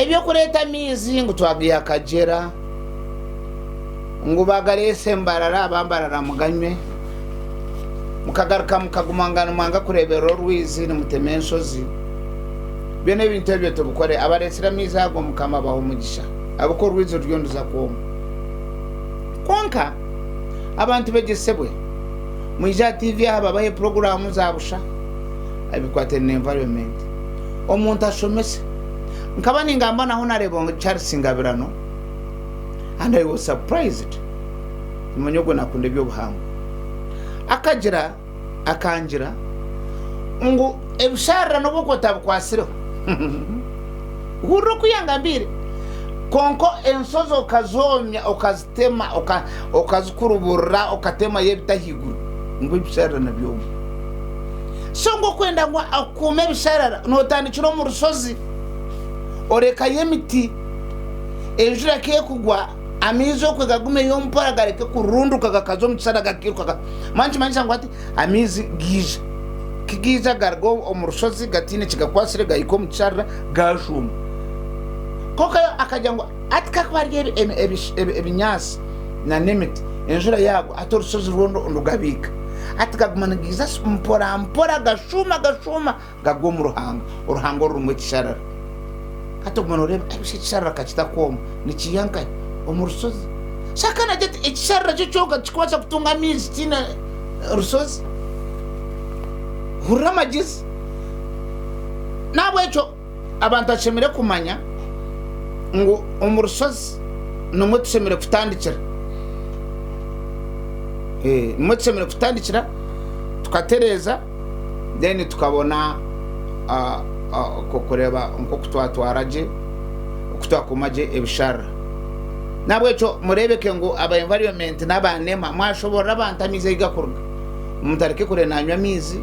Eby'okureeta amaizi ngu twagaiha Kagyera, ngu bagareese Mbarara, aba Mbarara muganywe, mukagaruka mukaguma nga nimwanga kureeberera orwizi nimutema enshozi, byona ebintu ebyo tubikore. Abareetsire amaizi ago Mukama abahe omugisha ahabw'okuba orwizi ruriyo niruza kwoma. Kwonka abantu begyesebwe, mwije aha tiivi aha babahe puroguraamu za busha ebikwatiraine na environment. Omuntu ashomese. Nkaba ningamba na Honarebo Charles Ngabirano and I was surprised. Nimanya ogwo nakunda eby'obuhangwa. Akagira, akangira ngu ebisharira n'obu okuba otabikwasireho. Hurira oku yangambiire. Kwonka enshozi okazoomya, okazitema, okazikuruburira, okatemayo ebiti ahaiguru, ngu ebisharira nibyoma. So ngu okwenda ngu okuume ebisharara, nootandikira omu rushozi, orekayo emiti, enjura ku ekugwa, amaizi okwe gagumeyo mpora gareke kurunduka gakaza omu kisharara gakairuka. Manya nikimanyisa ngu hati amaizi gaija. Ku gaija garuga omu rushozi gataine kigakwatsire gahika omu kisharara gaashuuma. Kwonka yo akagira ngu hati ku hakuba hariyo ebinyaatsi n'emiti, enjura yaagwa hati orushozi rwona ndugabiika. Hati gaguma nigaija mpora mpora gashuuma gashuuma gagwa omu ruhanga, oruhanga orurimu ekisharara. Hati oguma nooreeba ebishi ekisharara ka kitakwoma, nikiiha nkahi? Omu rushozi. So akanagira ati ekisharara kyo kyonka tikikubaasa kutunga amaizi kitiine rushozi. Hurira amagyezi. N'ahabw'ekyo abantu bashemereire kumanya ngu omu rushozi nimwo tushemereire kutandikira. Nimwo tushemereire kutandikira tukatereeza then tukabona kureeba nk'oku twatwara gye, oku twakuuma gye ebisharara. N'ahabw'ekyo mureebeke ngu aba environment n'aba NEMA mwashoboorora abantu amaizi ahu garikuruga. Omuntu areke kureeba nanywa amaizi,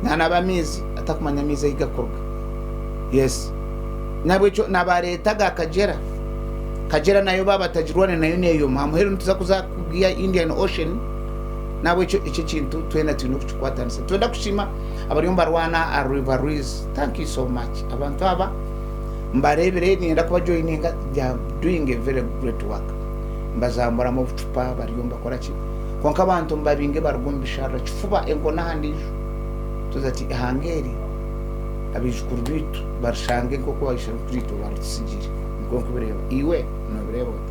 nanaaba amaizi atarikumanya amaizi ahu garikuruga. Yes. N'ahabw'ekyo nabareeta aga Kagyera. Kagyera nayo baaba batagirwana nayo neeyoma. Aha muheru nituza kuza kugiha Indian Ocean. N'ahabw'ekyo ekyo ekintu twena twine okukikwatanisa. Nitwenda kusiima abariyo nibarwana aha River Rwizi. Thank you so much. Abantu aba mbareebire niinyenda kubajoyininga, they are doing a very great work. Nibazamuramu obucupa bariyo nibakora ki. Kwonka abantu mubabinge baruge omu bisharara kifuba enkoni aha ndiijo. Tugira ati eihanga eri abaijukuru baitu barishange nk'oku baishenkuru itwe baaritutsigiire. Nikwo nkubireeba. Iwe noobireeba ota?